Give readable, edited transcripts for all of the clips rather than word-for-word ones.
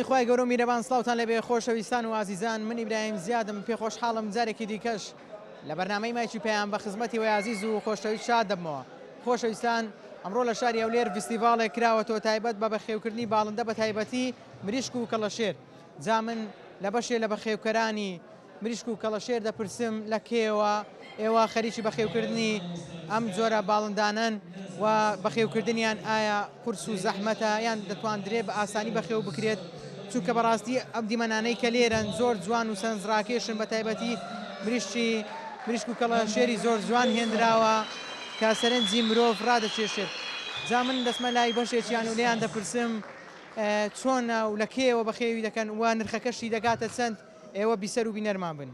خوای گەورە و میرەبان سڵاوتان لێبێ خۆشەویستان و ئازیزان من ئیبراهیم زیادم پێ خۆشحاڵم جارێکی دیکەش لە بەرنامەی مایکی پەیام بە خزمەتی وەی ئازیز و خۆشەویست شاد دەبمەوە خۆشەویستان ئەمڕۆ لە شاری هەولێر ڤیستیڤاڵێک کراوەتەوە تایبەت بە بەخێوکردنی باڵندە بە تایبەتی مریشک و کەڵەشێر جا من لە بەشێ لە بەخێوکەرانی مریشک و کەڵەشێر دەپرسم لە کەیەوە ئێوە خەریکی بەخێوکردنی ئەم جۆرە باڵندانەن و بەخێوکردنیان ئایا قورس و زەحمەتە یان دەتواندرێ بە ئاسانی بەخێو بکرێت چونکە بەڕاستی ئەم دیمەنانەی کە لێرەن زۆر جوان و سەرنجڕاکێشن بە تایبەتی مریشکی مریشک و کەڵەشێری زۆر جوان هێنراوە کە سەرنجی مرۆڤ ڕادەکێشێت جا من دەچمە لای بەشێکیان و لێیان دەپرسم چۆنە و لە کەیەوە بەخێوی دەکەن و نرخەکەشی دەگاتە چەند ئێوە بیسەر و بینەرمان بن.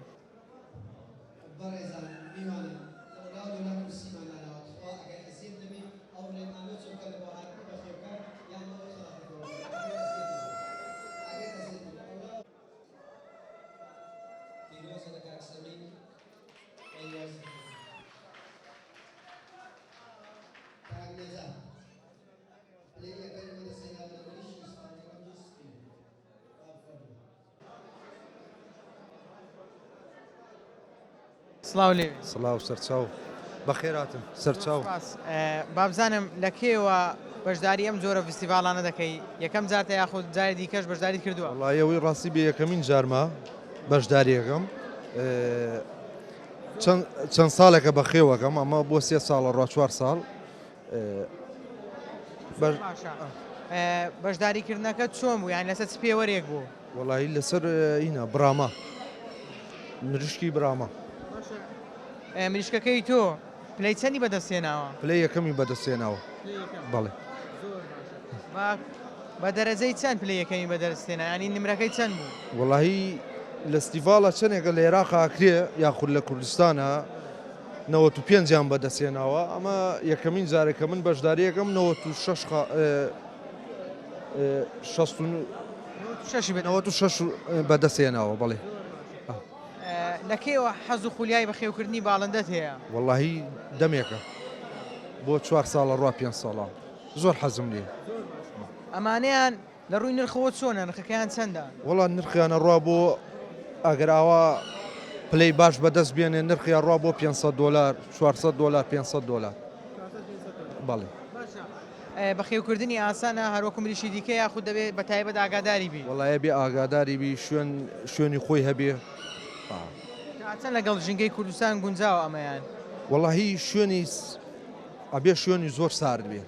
بەڕێزان میوانان لەولاو لەولا کورسیمان داناوە تخوا ئەگەر ئەزیەت نەبی ئەو ڕێنمانە چۆن بکەن بۆ هاتنی بەخێوکار یان بۆ ئەوەی خەڵاتەکە وەربگرن ئەگەر ئەزیەت نەبی ئەگەر ئەزیەت نەبی ئەولاو پیرۆزە لە کاک سەمین بەهیوای سەرکەوتن کاک نەجات پلەی یەکەمی بەدەستهێناوە لە مریشکی ئیسپانی ڕەنگی سپی با بفەرموو. سڵاو لێ سڵاو سەرچاو بەخێراتم سەرچاو بابزانم لە کێوە بەشداری ئەم جۆرە فستیڤالانە دەکەی یەکەم جارتە یاخود جاری دیکەش بەشداری کردووە وڵایەوەی ڕاستی بێ یەکەمین جارمە بەشداریەکەم چەند ساڵێکە بەخێوەکەم ئەمە بۆ سێ ساڵە ڕا چوار ساڵ بەشداری کردنەکە چۆن بوو یان لەسەر چ پێوەرێک بوو؟ وەڵی لەسەر ئینا براما مریشکی براما مریشکەکەی تۆ پلەی چەندی بەدەستێناوە؟ پلەی یەکەمی بەدەستێناوە بەڵێ بە دەرەجەی چەند پلەی یەکەمی بەدەستێنا ینی نمرەکەی چەند بوو؟ وەڵی لە ستیڤاڵە چەندێکە لە عێراق ئاکرێ یاخود لە کوردستانە 95 یان بەدەستهێناوە، ئەمە یەکەمین جارە کە من بەشدارییەکەم 96 خا 96 بەدەستهێناوە بەڵێ. لە کەیەوە حەز و خولیای بەخێوکردنی باڵندەت هەیە؟ وەڵاهی دەمێکە بۆ چوار ساڵە ڕوا پێنج ساڵە زۆر حەزم لێ. ئەمانەیان لە ڕووی نرخەوە چۆنە نرخەکەیان چەندە؟ وەڵا نرخیان ئەڕوا بۆ ئەگەر ئاوا پلەی باش بەدەست بێنێ نرخی ئەڕوا بۆ 500 دۆلار 400 دۆلار 500 دۆلار بەڵێ. باشە بەخێوکردنی ئاسانە هەروەکو مریشی دیکە یاخود دەبێ بە تایبەت ئاگاداری بی؟ وەڵا ئەبێ ئاگاداری بی شوێن شوێنی خۆی هەبێ. تا چەند لەگەڵ ژینگەی کوردستان گونجاوە ئەمەیان؟ وەڵاهی شوێنی ئەبێ شوێنی زۆر سارد بێ.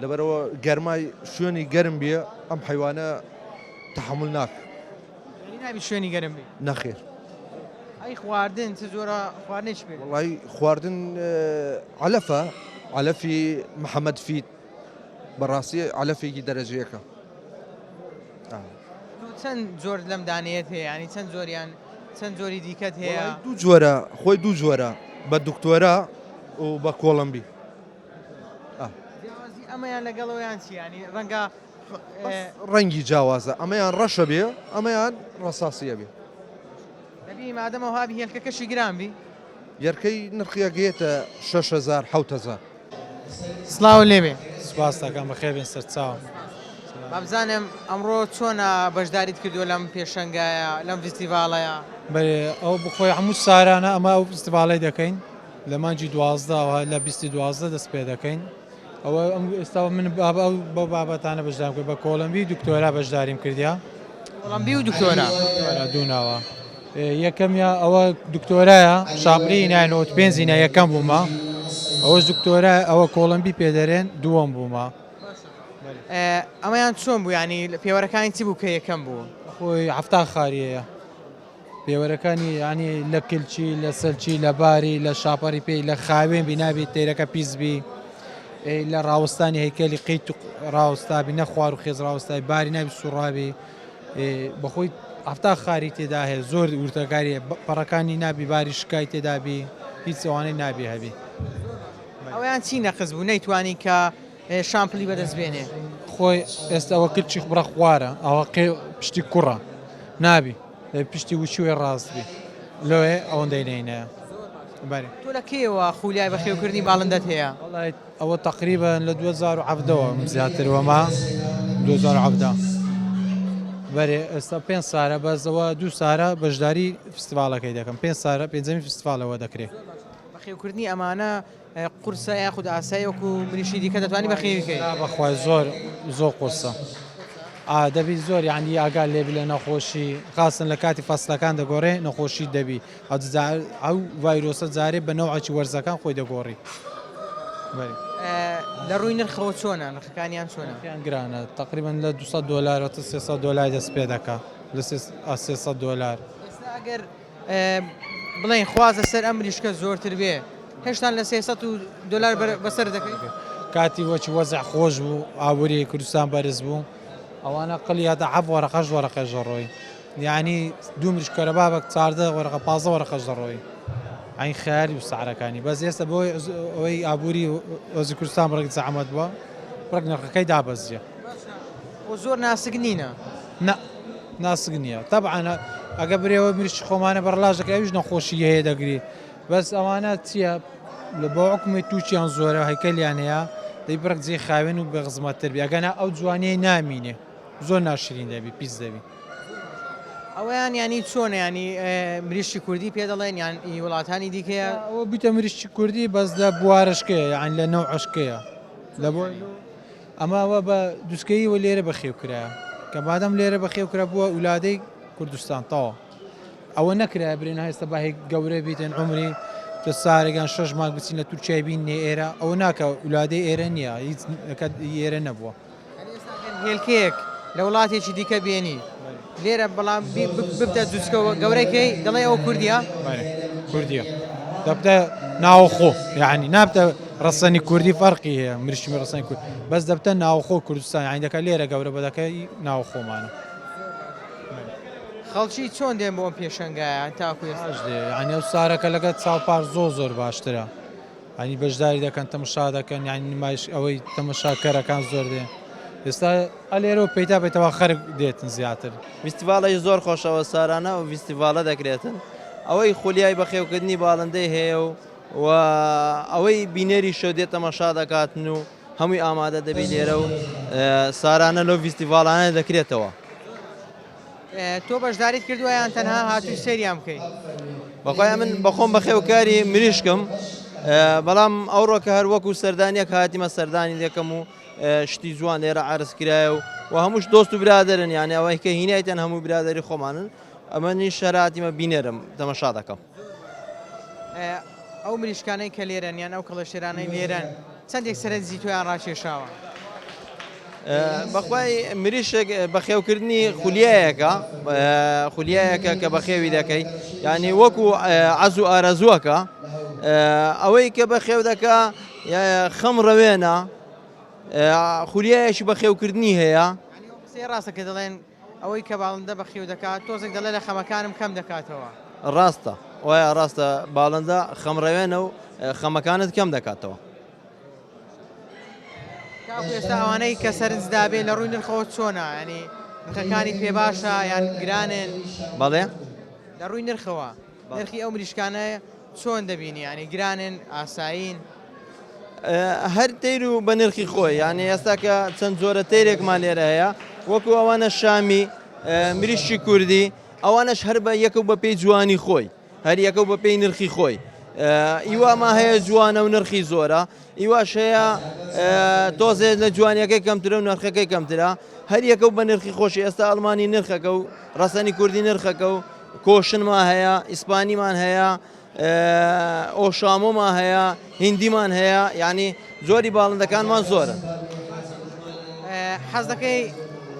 لەبەرئەوە گەرمای شوێنی گەرم بێ ئەم حەیوانە تەحەمول ناک. یانی نابی شوێنی گەرم بێ؟ نەخێر. ئەی خواردن چ جۆرە خواردنێکی پێ؟ وەڵای خواردن عەلەفە عەلەفی محەمەد فید بەڕاستی عەلەفێکی دەرەجە یەکە. تۆ چەند جۆر لەم دانەیەت هەیە ینی چەند جۆریان چەند جۆری دیکەت هەیە؟ دوو جۆرە خۆی دوو جۆرە بە دکتۆرا و بە کۆڵەمبی. جیاوازی ئەمەیان لەگەڵ ئەویان چیە ینی ڕەنگە ڕەنگی جیاوازە ئەمەیان ڕەشە بێ ئەمەیان ڕەساسیە بێ دەبی مادەمە هابی هێلکەکەشی گران بی یەرکەی نرخی ئەگەیەتە 6000 7000 سڵاو لێبێ سپاس دەکەم بەخێربێن سەرچاوم. بابزانم ئەمڕۆ چۆنە بەشداریت کردووە لەم پێشەنگایە لەم فیستیڤاڵەیە؟ بەێ ئەو بخۆی هەموو سارانە ئەمە ئەو فیستیڤاڵی دەکەین لە مانگی 12 وە لە بیستی 12 دەست پێ دەکەین ئەوە ئەم ئێستا من بابە ئەو بەو بابەتانە بەشدارم کرد بە کۆڵەمبی دکتۆرا بەشداریم کردیا کۆڵەمبی و دکتۆرا دکتۆرا دوو ناوە یەکەمیا ئەوە دکتۆرایە شابری نانەوە پێنجی نا یەکەم بوومە ئەوەش دکتۆرا ئەوە کۆڵەمبی پێدەرێن دووەم بوومە ئەمەیان چۆن بوو ینی پێوەرەکانی چی بوو کە یەکەم بوو خۆی هەفتا خاریەیە پێوەرەکانی یانی لە کلچی لە سەلچی لە باری لە شاپەڕی پێی لە خاوێن بی نابی تەیرەکە پیس بی لە ڕاوەستانی هەیکەلی قیت و ڕاوەستابی نە خوار و خێز ڕاوەستای باری نابی سوڕاوی بەخۆی هەفتا خاری تێدا هەیە زۆر ورتەکاری پەڕەکانی نابی باری شکای تێدابی هیچ ئەوانەی نابی هەبی. ئەویان چی نەقس بوو نەیتوانی کە شامپلی بەدەست بێنێ؟ خۆی ئێستا ئەوە کلچی بڕە خوارە ئەوە قێ پشتی کوڕە نابی پشتی وچوێ ڕاست بی لۆێ ئەوەندەی نینەیە بەێ تۆ لە کەیەوە خولیای بەخێوکردنی باڵندەت هەیە؟ وەڵای ئەوە تەقریبەن لە 2017ەوە زیاتر وەما 2017. بەرێ ئێستا پێ سارە بەزەوە دوو سارە بەشداری فستیواڵەکەی دەکەم پێ سارە پێنجەمی فستیواڵەوە دەکرێ. بەخێوکردنی ئەمانە قورسە یاخود ئاسایی وەکو مریشکی دیکە دەتوانی بەخێوی کەی؟ نا بەخوای زۆر زۆر قورسە ئا دەبی زۆر یعنی ئاگا لێبی لە نەخۆشی خاستن لە کاتی فەسلەکان دەگۆڕێ نەخۆشی دەبی ئەو ڤایرۆسە جارێ بە نەوعەکی وەرزەکان خۆی دەگۆڕی. لە ڕووی نرخەوە چۆنە نرخەکانیان چۆنە؟ نرخیان گرانە تقریبا لە 200 دلار تا 300 دلار دەست پێ دەکا لە 300 دلار. ئێستا ئەگەر بڵێن خوازە سەر ئەم مریشکە زۆرتر بێ هێشتان لە 300 دلار بەسەر دەکەی؟ کاتی وەچی وەزع خۆش بوو ئابووری کوردستان بەرز بوو ئەوانە قلی هەتا حەف وەرەقەش وەرەقەش دەڕۆی. یانی دوو مریشک کەرەبابەک 14 وەرەقە 15 وەرەقەش دەڕۆی عین خەیالی و سعرەکانی بەس ئێستا بۆی ئەوەی ئابووری وەزی کوردستان بڕێک زەحمەت بووە بڕێک نرخەکەی دابەزیە. خۆ زۆر ناسک نینە. نا ناسک نییە تەبعەن ئەگە برێەوە مریشکی خۆمانە بەڕلاش دەکرێت ئەویش نەخۆشی هەیە دەگری بەس ئەوانە چییە لە بۆ حکومی تووشیان زۆرە هەیکەلیان هەیە دەی بڕێک جێی خاوێن و بەخزمەتتر بی ئەگەنا ئەو جوانیەی نامینێ زۆر ناشرین دەبی پیس دەبی. ئەوەیان یانی چۆنە یانی مریشکی کوردی پێ دەڵێن یان ئی وڵاتانی دیکەیە؟ ئەوە بیتە مریشکی کوردی بەس لە بوارشکەیە یان لە نەوعشکەیە لە بۆ ئەمە ئەوە بە دوسکەیی و لێرە بەخێو کرایە کە بادەم لێرە بەخێو کرا بووە ئولادەی کوردستان تەواو ئەوە نەکرایە برێن هەستە با هێک گەورە بیتن عمری تۆ سارێگان شەش مانگ بچین لە تورکیای بین نێ ئێرە ئەوە ناکە ئولادەی ئێرە نییە هیچ ئێرە نەبووە. هێلکەیەک لە وڵاتێکی دیکە بێنی لێرە بەڵام ببتە جوچکەوە گەورەکەی دەڵێ ئەو کوردیە کوردیە دەبتە ناوخۆ یعنی نابتە ڕسەنی کوردی فەرقی هەیە مریشی ڕسەنی کورد بەس دەبتە ناوخۆ کوردستان یعنی دەکە لێرە گەورە بەدەکەی ناوخۆمانە. خەڵکی چۆن دێن بۆ ئەم پێشەنگایە تاکو ئێستا یعنی ئەو سارەکە لەگەڵ چاوپار زۆر زۆر باشترە ینی بەشداری دەکەن تەمەشا دەکەن یانی نمایش ئەوەی تەمەشاکەرەکان زۆر دێن ئێستا ئەلێرەوە پەیتا پەیتەوە خەرک دێتن زیاتر. ڤیستیڤاڵێکی زۆر خۆشەوە سارانە ئەو ڤیستیڤاڵە دەکرێتن ئەوەی خولیای بەخێوکردنی باڵندەی هەیە و و ئەوەی بینەری شەو دێت تەمەشا دەکاتن و هەمووی ئامادە دەبی لێرە و سارانە لەو ڤیستیڤاڵانە دەکرێتەوە. تۆ بەشداریت کردووە یان تەنها هاتووی سەیریان بکەی؟ بەخوای من بەخۆم بەخێوکاری مریشکم بەڵام ئەوڕۆکە هەر وەکو سەردانیەک هاتیمە سەردانی دەکەم و شتی جوان لێرە عرز کرایە و و هەمووش دۆست و برادرن یانە ئەوەی کە هینایتەن هەموو برادری خۆمانن ئەمە نیش هەراتیمە بینەرم تەمەشا دەکەم. ئەو مریشکانەی کە لێرەن یان ئەو کەڵەشێرانەی لێرەن چەندێک سەرنجی تۆیان ڕاکێشاوە؟ بەخوای مریشک بەخێوکردنی خولیایەکە خولیایەکە کە بەخێوی دەکەی یعنی وەکو عەز و ئارەزووەکە ئەوەی کە بەخێو دەکا خەم ڕەوێنە خولیایەکی بەخێوکردنی هەیە قسەی ڕاستە کە دەڵێن ئەوەی کە باڵندە بەخێو دەکات تۆزێک دەڵێ لە خەمەکانم کەم دەکاتەوە. ڕاستە وایە ڕاستە باڵندە خەمڕەوێنە و خەمەکانت کەم دەکاتەوە. تاکو ئێستا ئەوانەی کە سەرنج دابێ لە ڕووی نرخەوە چۆنە ینی نرخەکانی پێ باشە یان گرانن؟ بەڵێ لە ڕووی نرخەوە نرخی ئەو مریشکانە چۆن دەبینی ینی گرانن ئاسایین؟ هەر تیر و بە نرخی خۆی یعنی ئێستا کە چەند جۆرە تیرێکمان لێرە هەیە وەکو ئەوانە شامی مریشکی کوردی ئەوانەش هەر بە یەکە و بە پێی جوانی خۆی هەر یەکە و بە پێی نرخی خۆی ئیواما هەیە جوانە و نرخی زۆرە ئیواش هەیە تۆزێت لە جوانیەکەی کەمترە و نرخەکەی کەمترە هەر یەکە و بە نرخی خۆشی ئێستا ئەڵمانی نرخەکە و ڕەسەنی کوردی نرخەکە و کۆشنما هەیە ئیسپانیمان هەیە ئۆشامۆمان هەیە هیندیمان هەیە یعنی زۆری باڵندەکانمان زۆرن. حەز دەکەی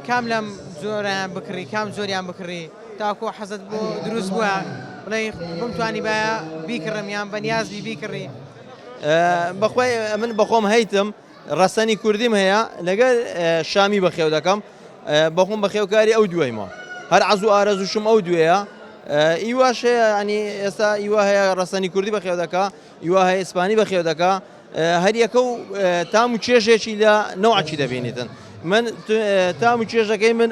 کام لەم جۆرەیان بکڕی کام جۆریان بکڕی تاکۆ حەزت بۆ دروست بووە بڵێ بمتوانی باە بیکڕم یان بەنیازی بیکڕی بەخوای من بەخۆم هەیتم ڕەسەنی کوردیم هەیە لەگەر شامی بەخێو دەکەم بەخۆم بەخێوکاری ئەو دوایمە هەر عەز و ئارەزوشم ئەو دوێیە ئیواش هەیە ینی ئێستا ئیوا هەیە ڕەسەنی کوردی بەخێو دەکا ئیوا هەیە ئیسپانی بەخێو دەکا هەریەکە و تام و چێژێکی لە نەوعکی دەبینیتن من تام و چێژەکەی من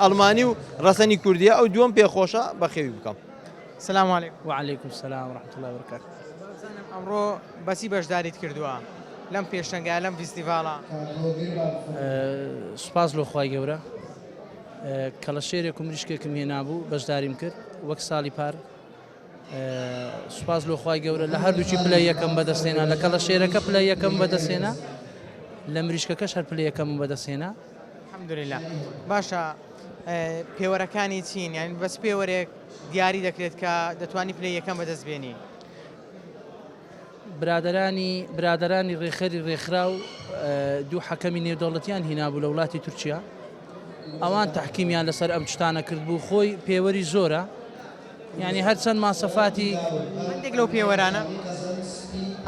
ئەڵمانی و ڕەسەنی کوردیە ئەو دووەم پێخۆشە بەخێوی بکەم. سلام علیکم. وعلیکم سلام ورحمة اللە وبرکاته. بابزانم ئەمڕۆ بەچی بەشداریت کردووە لەم پێشەنگایە لەم ڤیستیڤاڵە؟ سوپاس لۆ خوای گەورە. کەڵەشێرێک و مریشکێکم هێنابوو بەشداریم کرد وەک ساڵی پار سوپاس لۆ خوای گەورە لە هەردووکی پلە یەکەم بەدەستێنا لە کەڵەشێرەکە پلە یەکەم بەدەستێنا لە مریشکەکەش هەر پلە یەکەم بەدەستێنا الحمدلله باشە پێوەرەکانی چین یان بەس پێوەرێک دیاری دەکرێت کە دەتوانی پلە یەکەم بەدەست بێنی برادەرانی برادەرانی ڕێکخەری ڕێکخراو دوو حەکەمی نێودەوڵەتیان هینابوو لە وڵاتی تورکیا ئەوان تحکیمیان لەسەر ئەم شتانە کرد بوو خۆی پێوەری زۆرە یعنی هەرچەند ماسەفاتی هەندێک لەو پێوەرانە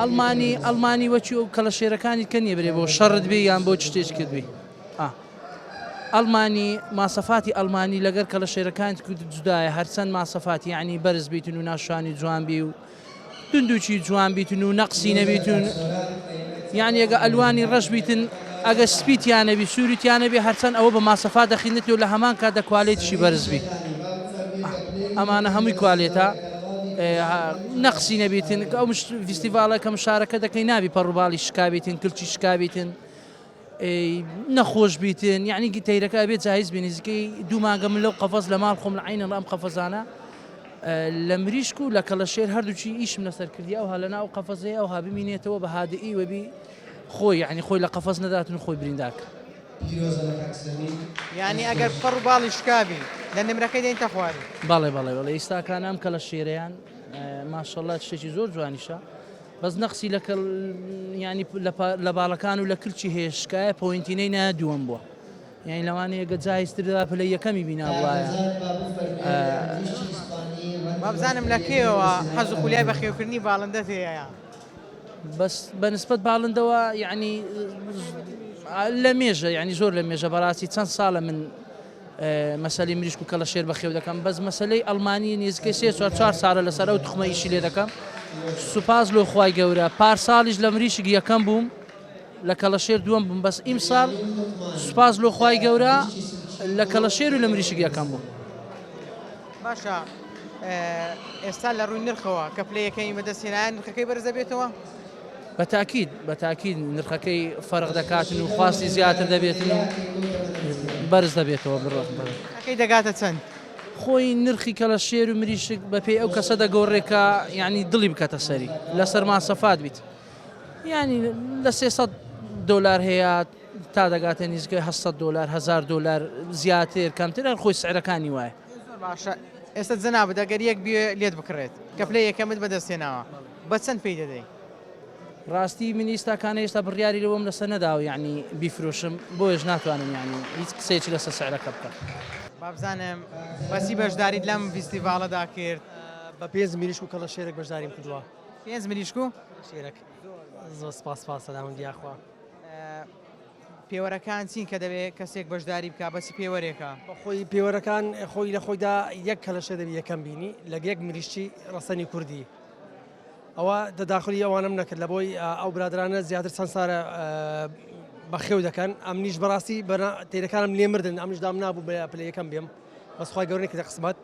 ئەڵمانی ئەڵمانی وەکی ئەو کەڵە شێرەکانی کە نییە برێ بۆ شەڕت بێ یان بۆ شتێک کردبی ئەڵمانی ماسەفاتی ئەڵمانی لەگەر کەڵە شێرەکان جودایە هەرچەند ماسەفاتی یعنی بەرز بیتن و ناشانی جوان بی و دندوکی جوان بیتن و نەقسی نەبیتن یان یەگە ئەلوانی ڕەش بیتن ئەگە سپی تیانەبی سووری تیانەبی هەرچەند ئەوە بە ماسەفا دەخینێت و لە هەمان کات دە کوالێتیشی بەرز بی ئەمانە هەمووی کوالێتە نەقسی نەبیتن ئەو فیستیڤاڵە کە مشارەکە دەکەی نابی پەڕوباڵی شکابیتن کلچی شکابیتن نەخۆش بیتن یعنی تەیرەکە ئەبێت جاهیز بێ نزیکەی دوو مانگە من لەو قەفەز لە ماڵ خۆم لە عینەن ئەم قەفەزانە لە مریشک و لە کەڵەشێر هەردووکی ئیشم لەسەر کردی ئەوها لە ناو قەفەزەیە ئەوها بمینێتەوە بە هادئی وەبی خۆی یعنی خۆی لە قەفەز نەداتن و خۆی بریندارکە. یانی ئەگەر پەڕ و باڵی شکابی لە نمرەکەی دێنیتە خوارێ. بەڵێ بەڵێ بەڵێ ئیستاکان ئەم کەڵە شێرەیان ماشەڵڵا شتێکی زۆر جوانیشە بەس نەقسی لە کەل یانی لە باڵەکان و لە کلکی هەیە شکایە پۆینتینەی نایە دووەم بووە یانی لەوانەیە گە جایزتر پلە یەکەمی بینا بوایە وابزانم لە کێوە حەز و خولیای بەخێوکردنی باڵندەت هەیە بەس بە نسبەت باڵندەوە یعنی لە مێژە یعنی زۆر لە مێژە بەڕاستی چەند ساڵە من مەسەلەی مریشک و کەڵەشێر بەخێو دەکەم بەس مەسەلەی ئەڵمانی نێزیکەی سێ چوار چوار ساڵە لەسەر ئەو توخمە ئیشی لێ دەکەم سوپاس لۆ خوای گەورە پارساڵیش لە مریشک یەکەم بووم لە کەڵەشێر دووەم بووم بەس ئیمساڵ سوپاس لۆ خوای گەورە لە کەڵەشێر و لە مریشک یەکەم بووم. باشە ئێستا لە ڕووی نرخەوە کە پلەی یەکەمی بەدەست هێنایە نرخەکەی بەرز دەبێتەوە؟ بە تاکید بە تاکید نرخەکەی فەرق دەکاتن و خواستی زیاتر دەبێتن و بەرز دەبێتەوە بڕۆ نرخەکەی دەگاتە چەند؟ خۆی نرخی کەڵە شێر و مریشک بەپێی ئەو کەسە دەگۆڕێ کە یعنی دڵی بکاتە سەری لەسەر ماسەفات بیت یعنی لە 300 دۆلار هەیە تا دەگاتە نزیکەی 800 دۆلار 1000 دۆلار زیاتر کەمتر هەر خۆی سعرەکانی وایە. زۆر باشە ئێستا جەنابت ئەگەر یەک بێ لێت بکڕێت کە پلەی یەکەمت بەدەست هێناوە بە چەند پێی دەدەی؟ ڕاستی من ئیستا کانە ئێستا بڕیاری لەوەم لەسەر نەداوە یەعنی بیفرۆشم بۆیەش ناتوانم یەعنی هیچ قسەیەکی لەسەر سعرەکە بکەم. بابزانم بەچی بەشداریت لەم ڤیستیڤاڵەدا کرد؟ بە پێنج مریشک و کەڵەشێرێک بەشداریم کردووە. پێنج مریشک و؟ شێرەک. زۆر سپاس سپاس سەلامت یاخوا. پێوەرەکان چین کە دەبێت کەسێک بەشداری بکات بە چ پێوەرێکە؟ خۆی پێوەرەکان خۆی لە خۆیدا یەک کەلەشێر دەبی یەکەم بینی لە یەک مریشکی ڕەسەنی کوردی. ئەوە تەداخلی ئەوانم نەکرد لە بۆی ئەو برادرانە زیاتر چەند سارە بەخێو دەکەن ئەمنیش بەڕاستی تیرەکانم لێ مردن ئەمش دام نابوو بە پلە یەکەم بێم بەس خوای گەورە نەکردە قسمەت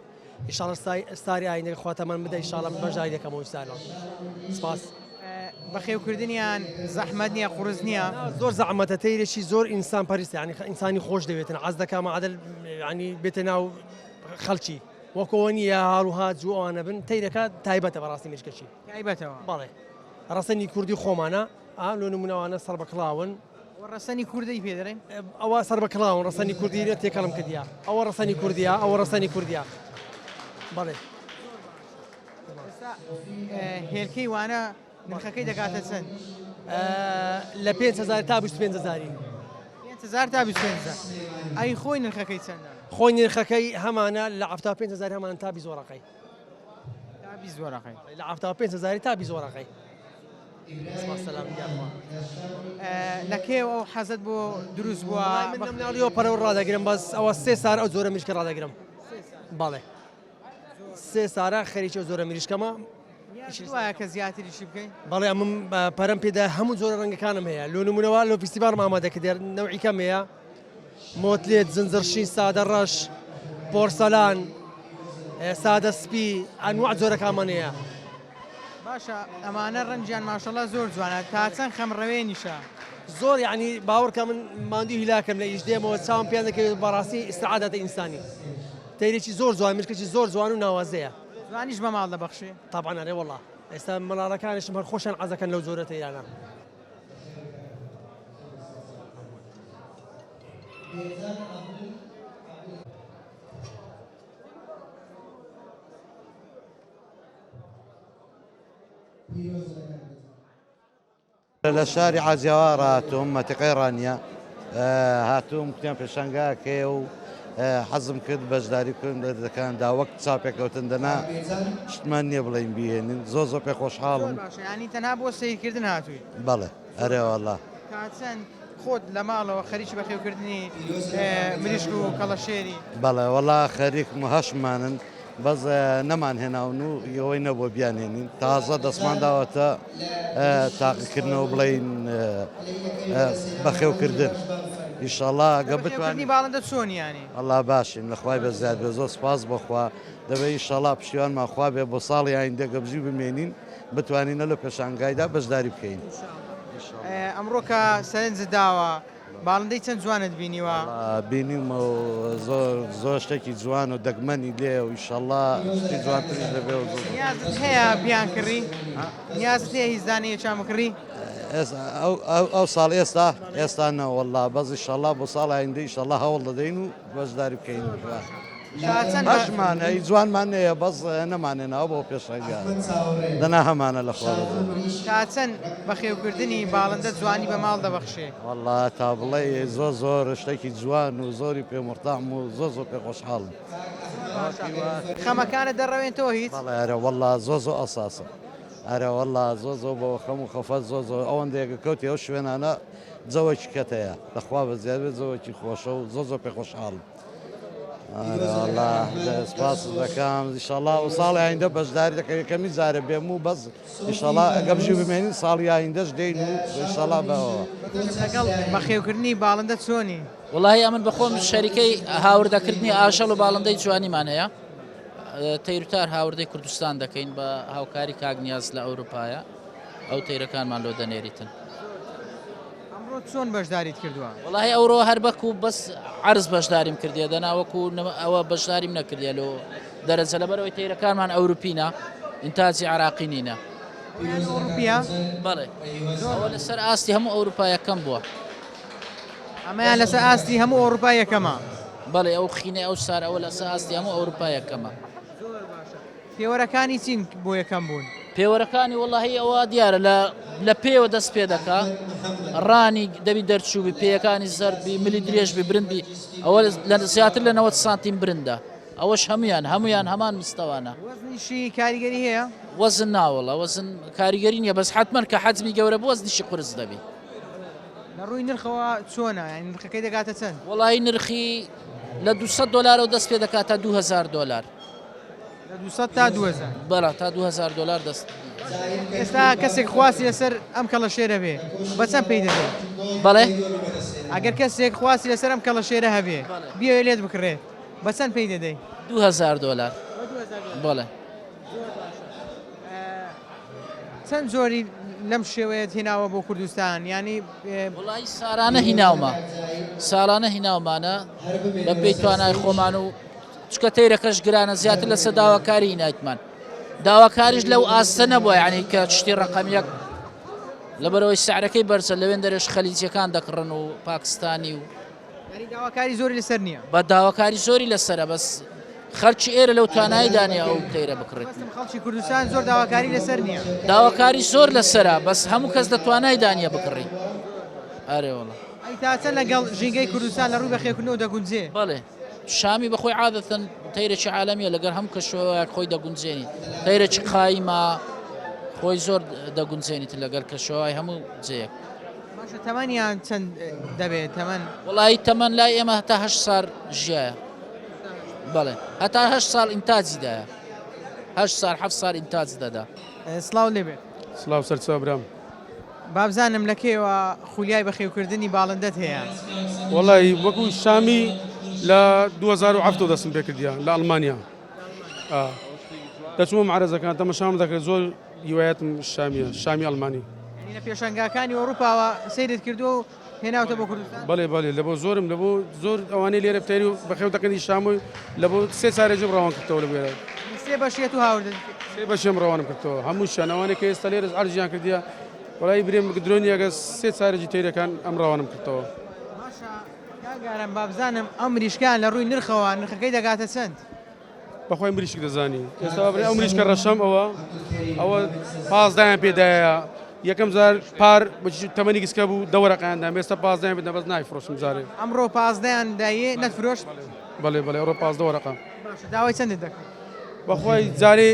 ئیشاڵە ستاری ئاینەکە خوا تەمەن بدە ئیشاڵە من بەشداری دەکەمەوە ئیسالە سپاس. بەخێوکردنیان زەحمەت نییە قورس نییە؟ زۆر زەحمەتە تەیرێکی زۆر ئینسان پەرستە یانی ئینسانی خۆش دەوێتن عەز دەکا مەعەدەل یانی بێتە ناو خەڵکی وەکەوە نییە هاڕ و هاج و ئەوانە بن تەیرەکە تایبەتە بەڕاستی مشکەکی تایبەتەوە بەڵێ ڕەسەنی کوردی خۆمانە ئا لۆ نمونەوانە سەر بە کڵاون ڕەسەنی کوردی پێ دەڵێن ئەوە سەر بە کڵاون ڕەسەنی کوردی لە تێکەڵم کردیا ئەوە ڕەسەنی کوردیە ئەوە ڕەسەنی کوردیە بەڵێ هێلکەی وانە نرخەکەی دەگاتە چەند؟ لە 5000 تا 25000 5000 تا 25000 ئەی خۆی نرخەکەی چەندە؟ خۆی نرخەکەی هەمانە لە 75000 هەمان تا 20 وەرەقەی تا 20 وەرەقەی لە 75000 تا 20 وەرەقەی لە کێ ئەو حەزت بۆ دروست بووە؟ من مناڵیەوە پەرەوە ڕادەگرم بەس ئەوە سێ سار ئەو جۆرە مریشکە ڕادەگرم بەڵێ سێ سارە خەریکی ئەو جۆرە مریشکەمە وایە کە زیاتریشی بکەین بەڵێ ئەمم پەرم پێدا هەموو جۆرە ڕەنگەکانم هەیە لۆ نمونەوە لۆ فیستیڤاڵم ئامادە کردێ نەوعی کەم هەیە مۆتلێت زنجڕشین سادە ڕەش پۆرسەلان سادە سپی ئەنواع جۆرەکانمان هەیە. باشە ئەمانە ڕەنگیان ماشەڵا زۆر جوانە تا چەند خەم ڕەوێنیشە. زۆر یەعنی باوەڕکە من ماندوو هیلاکم لە ئیش دێمەوە چاوم پێیان دەکەوێت بەڕاستی ئیستعاداتە ئینسانی تەیرێکی زۆر جوان مشکێکی زۆر جوان و ناوازەیە. جوانیش بە ماڵ دەبەخشێ؟ تەبعەن ئەرێ وەڵا ئێستا منداڵەکانیشم هەر خۆشیان عەزەکەن لەو جۆرە تەیرانە. لە شاری حاجیاوا هاتووم مەتیقەی ڕانیە هاتووم کوتیان پێشانگاکەیە و حەزم کرد بەشداری بکەم لە دەکاندا وەک چاپێکەوتن دەنا شتمان نییە بڵێین بیهێنین زۆر زۆر پێ خۆشحاڵم. زۆر باشە یانی تەنها بۆ سەیرکردن هاتووی؟ بەڵێ ئەرێ وەڵا. تا چەند خۆت لە ماڵەوە خەریکی بەخێوکردنی مریشک و کەڵەشێری؟ بەڵێ وەڵا خەریکم و هەشمانن بەس نەمان هێناون و ئەوەی نەبووە بیانهێنین تازە دەستمان داوەتە تاقیکردنەوە بڵێین بەخێوکردن ئیشەڵا گە بتوانین بەخێوکردنی باڵندە چۆنی یانی؟ وەڵا باشین لە خوای بەزیاد بێ زۆر سپاس بۆ خوا دەبێ ئیشەڵا پشتیوانمان خوا بێ بۆ ساڵی ئایندە گە بژی بمێنین بتوانین لە پێشانگایدا بەشداری بکەین. ئەمڕۆ کە سەرنجت داوە باڵندەی چەند جوانت بینیوە؟ بینیومە و زۆر زۆر شتێکی جوان و دەگمەنی لێ و ئیشەڵا شتی جوانتریش دەبێ و زۆر نیازت هەیە بیانکڕی؟ نیازت هەیە هیچ دانەیەکیان بکڕی؟ ئەو ساڵ ئێستا ئێستا نە وەڵا بەس ئیشەڵا بۆ ساڵ ئایندە ئیشەڵا هەوڵ دەدەین و بەشداری بکەین. هەشمانە ئی جوانمان نەیە بەس نەمانێناوە بۆ پێشەنگا دەنا هەمانە لە خۆ تا چەند بەخێوکردنی باڵندە جوانی بە ماڵ دەبەخشێ؟ وەڵا تا بڵێ زۆر زۆر شتێکی جوان و زۆری پێ مورتاحم و زۆر زۆر پێ خۆشحاڵم. خەمەکانت دەڕەوێنتەوە هیچ؟ بەڵێ ئەرێ وەڵا زۆر زۆر ئەساسە ئەرێ وەڵا زۆر زۆر بۆ خەم و خەفەت زۆر زۆر ئەوەندەیەکە کەوتی ئەو شوێنانە جەوەکی کەتەیە لەخوا بەزیاد بێت جەوەکی خۆشە و زۆر زۆر پێ خۆشحاڵم. ئەرێ سپاست دەکەم ئیشەڵا و ساڵی ئایندە بەشداری دەکەم یەکەمی جارە بێم و بەس ئیشەڵا ئەگە بژی بمێنین ساڵی ئایندەش دێین و ئیشەڵا بەوە. لەگەڵ بەخێوکردنی باڵندە چۆنی؟ وەڵاهی ئەمن بەخۆم شەریکەی هاوردەکردنی ئاژەڵ و باڵندەی جوانیمان هەیە تەیروتار هاوردەی کوردستان دەکەین بە هاوکاری کاک نیاز لە ئەوروپایە ئەو تەیرەکانمان لۆ دەنێریتن. ئەمڕۆ چۆن بەشداریت کردووە؟ وەڵاهی ئەوڕۆ هەر بەکو بەس عەرز بەشداریم کردیە دەنا وەکو ئەوە بەشداریم نەکردیە لۆ دەرەجە لەبەرەوەی تەیرەکانمان ئەوروپینە ئینتاجی عراقی نینە. ئەوروپیە؟ بەڵێ ئەوە لەسەر ئاستی هەموو ئەوروپا یەکەم بووە. ئەمەیان لەسەر ئاستی هەموو ئەوروپا یەکەمە؟ بەڵێ ئەو خینەی ئەو سار ئەوە لەسەر ئاستی هەموو ئەوروپا یەکەمە. زۆر باشە. پێوەرەکانی چین بۆ یەکەم بوون؟ پێوەرەکانی وەڵاهی ئەوە دیارە لە لە پێوە دەست پێ دەکا ڕانی دەبی دەرچوو بی پێیەکانی زەرد بی ملی درێژ بی برند بی ئەوە لە زیاتر لە 90 سانتیم برندە ئەوەش هەمویان هەمویان هەمان مستەوانە وەزنیشی کاریگەری هەیە؟ وەزن ناوەڵە وەزن کاریگەری نییە بەس حتمما کە حەجمی گەورە بوو وەزنیشی قورس دەبی لە ڕووی نرخەوە چۆنە یانی نرخەکەی دەگاتە چەند؟ وەڵی نرخی لە 200 دلارەوە دەست پێ دەکات تا 2000 دلار لە 200 تا 2000 بەڵا تا 2000 دلار دەست ئێستا کەسێک خواستی لەسەر ئەم کەڵە شێرە بێ بە چەند پێی دەدەی؟ بەڵێ ئەگەر کەسێک خواستی لەسەر ئەم کەڵە شێرە هەبێ بیەوێ لێت بکڕێ بە چەند پێی دەدەی؟ 2000 دلار بەڵێ چەند جۆری لەم شێوەیەت هێناوە بۆ کوردستان یانی وڵی سارانە هیناومە ساڵانە هیناومانە بە پێی توانای خۆمان و چکە تەیرەکەش گرانە زیاتر لەسەر داواکاری هینایتمان داواکاریش لەو ئاستە نەبووە یعنی کە شتی ڕقم یەک لەبەرەوەی سعرەکەی بەرزە لەوێن دەرێش خەلیجیەکان دەکڕن و پاکستانی و یعنی داواکاری زۆری لەسەر نییە بە داواکاری زۆری لەسەرە بەس خەلکی ئێرە لەو توانایدا نیە ئەو تەیرە بکڕێت خەڵکی کوردستان زۆر داواکاری لەسەر نییە داواکاری زۆر لەسەرە بەس هەموو کەس لە توانایدا نییە بکڕی ئەرێ وەڵا ئەی تا چەند لەگەڵ ژینگەی کوردستان لە ڕووی بەخێوکردنەوە دەگونجێ؟ بەڵێ شامی بەخۆی عادەتەن تەیرێکی عالەمیە لەگەر هەموو کەشوهەوایەک خۆی دەگونجێنیت تەیرێکی قایمە خۆی زۆر دەگونجێنیت لەگەر کەشوهەوای هەموو جێیەک. باشە تەمەنیان چەند دەبێت تەمەن؟ وەڵایی تەمەن لای ئێمە هەتا هەشت سار ژیایە بەڵێ هەتا هەشت ساڵ ئینتاجی دایە هەشت سال حەفت سال ئینتاج دەدا. سڵاو لێبێت. سڵاو سەرچاو برام. بابزانم لە کەیەوە خولیای بەخێوکردنی باڵندەت هەیە؟ وەڵی وەکو شامی لە 2007 دەستم پێکردە لە ئەڵمانیا دەچمە معرەزەکان تەمەشام دەکرێت زۆر. هیوایەتم شامیە شامی ئەڵمانی. یانی لە پێشەنگاکانی ئەوروپاوە سەیرت کردووە و هێناوتە بۆ کوردستان؟ بەڵێ بەڵێ لەبۆ زۆرم لەبۆ زۆر ئەوانەی لێرە تەیری و بەخێو دەکەنی شامۆی لەبۆ سێ چارێژم ڕەوان کردەوە لە بێرە. سێ بەشێت و هاوردن؟ سێ بەشێم ڕەوانم کردەوە هەمووشیان ئەوانەی کە ئێستا لێرە عەرزیان کردیە وەڵای برێم درۆنیەگە سێ چارێژی تەیرەکان ئەم ڕەوانم کردەوە. باشە کاک ئارام بابزانم ئەم مریشکان لە ڕووی نرخەوە نرخەکەی دەگاتە چەند؟ بەخوای مریشک دەزانی ئێستا بابرێ ئەو مریشکە ڕەشەم ئەوە ئەوە پازدایان پێدایە یەکەم جار پار تەمەنی گسکە بوو دەوەرەقیان دام ئێستا پازدایان بدە بەس نایفرۆشم جارێ ئەمڕۆ پازدەیان دایێ نەتفرۆشت بەڵێ بەڵێ ئەوڕۆ 15 وەرەقە باشە داوای چەندت دەکرد بەخوای جارێ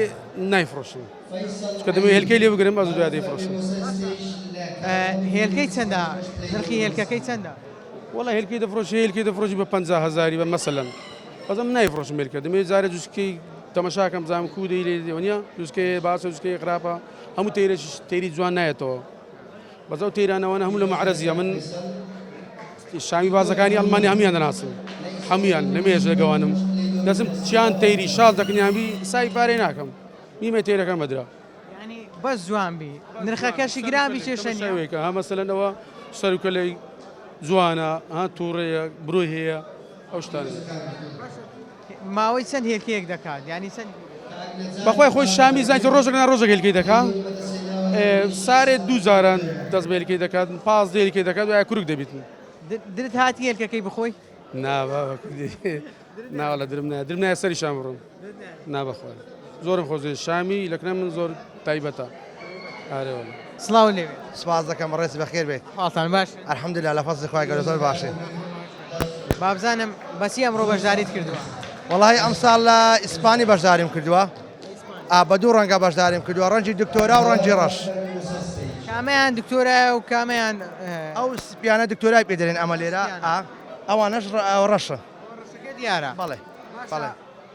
نایفرۆشم چکە دەمەوێ هێلکەی لێ بگرم ئەز دوای دەیفرۆشم هێلکەی چەندە نرخی هێلکەکەی چەندە وەڵا هێلکەی دەفرۆشی هێلکەی دەفرۆشی بە 50 هەزاری بە مەسەلەن بەس ئەم نایفرۆشم هێلکە دەمەوێت جارێ جوسکەی تەمەشاکەم بزانم کوو دەی لێ دێ وەنیە جوسکەی باشە جوسکەی خراپە هەموو تەیرێکیش تەیری جوان نایەتەوە بەس ئەو تەیرانەوانە هەموو لە مەعرەزیە من شامی بازەکانی ئەڵمانی هەمویان دەناسم هەمویان لە مێژ لەگەوانم دەچم چیان تەیری شاز دەکنیان بی سای پارەی ناکەم نیمە تەیرەکەم بەدرا یانی بەس جوان بی نرخەکەشی گران بی کێشە نیە. شێوەیەکە ها مەسەلەن ئەوە سەروکەلەی جوانە ها توڕەیە برۆی هەیە ئەو شتانە. ماوەی چەند هێلکەیەک دەکات یانی چەند بەخوای خۆی شامی زانیت ڕۆژێک نا ڕۆژێک هێلکەی دەکا سارێ دوو جاران دەست بە هێلکەی دەکات 15 هێلکەی دەکات وایە کورک دەبیتن. درت هاتی هێلکەکەی بخۆی؟ نا بابە کوردی نا وەڵا درم نایە درم نایە سەری شام بڕم نا بەخوا زۆرم خۆزێ شامی لەکنە من زۆر تایبەتە ئارێ وەڵا. سڵاو لێ بێت. سپاس دەکەم بەڕێز بەخێر بێیت. حاڵتان باش؟ الحمدللە لە فەزڵی خوای گەورە زۆر باشین. بابزانم بەچی ئەمڕۆ بەشداریت کردووە؟ وەڵاهی ئەمساڵ لە ئیسپانی بەشداریم کردووە ئا بە دوو ڕەنگە بەشداریم کردووە ڕەنگی دکتۆرا و ڕەنگی ڕەش. کامەیان دکتۆرایە و کامەیان؟ ئەو سپیانە دکتۆرای پێ دەرێن ئەمە لێرە ئا ئەوانەش ڕەشن. ڕەشەکە دیارە. بەڵێ بەڵێ.